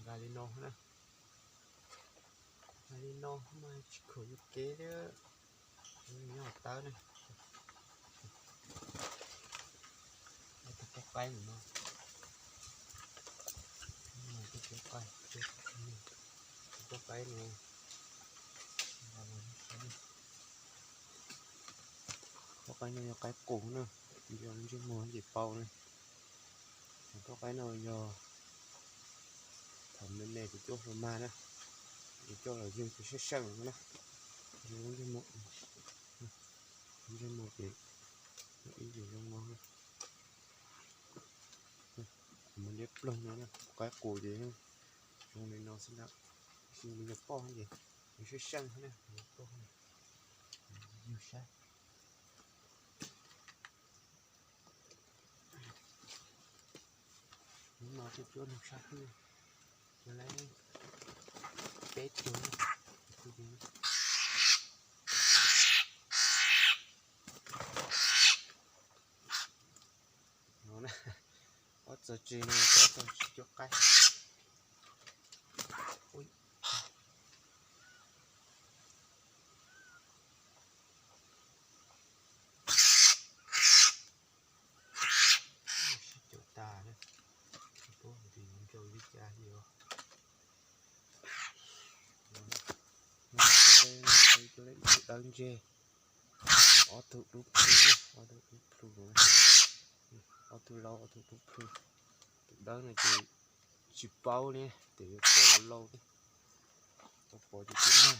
Nqa li no na, nqa li no mas tsis khaum yus kev thiab. Nyob tawb na, tus qaib no, tus qaib no, tus qaib no yog qaib qus na, yog ntsej muag ces paub na. Tus qaib no yog thaum me me kuv coj hlo mag na, kuv coj los yug tus seej seej na, yug lub ntsej muag, ntsej muag ces ib yam zoo no. Kuv muab liab ploog no na, qaib qus ces zoo li no xwb ntag, tab sis nws yog poj ces nws seej seej na, yog poj na, yug saib. Hnub no tuaj cuab nug sab twg, yuav lawv peb tug. No na, ob txog tsev no, ob txog tsev cuab qaib. Sib caum tas na, tsis paub hais tias yuav nrau li cas li os. Cuab leb ib tug dawb ntseg, ob tug dub plhu, ob tug dub plhu, ob tug laub ob tug dub plhu. Tus dawb no ces tsis paub li, ces yuav coj los lau thiab, tau pom ces twb mag.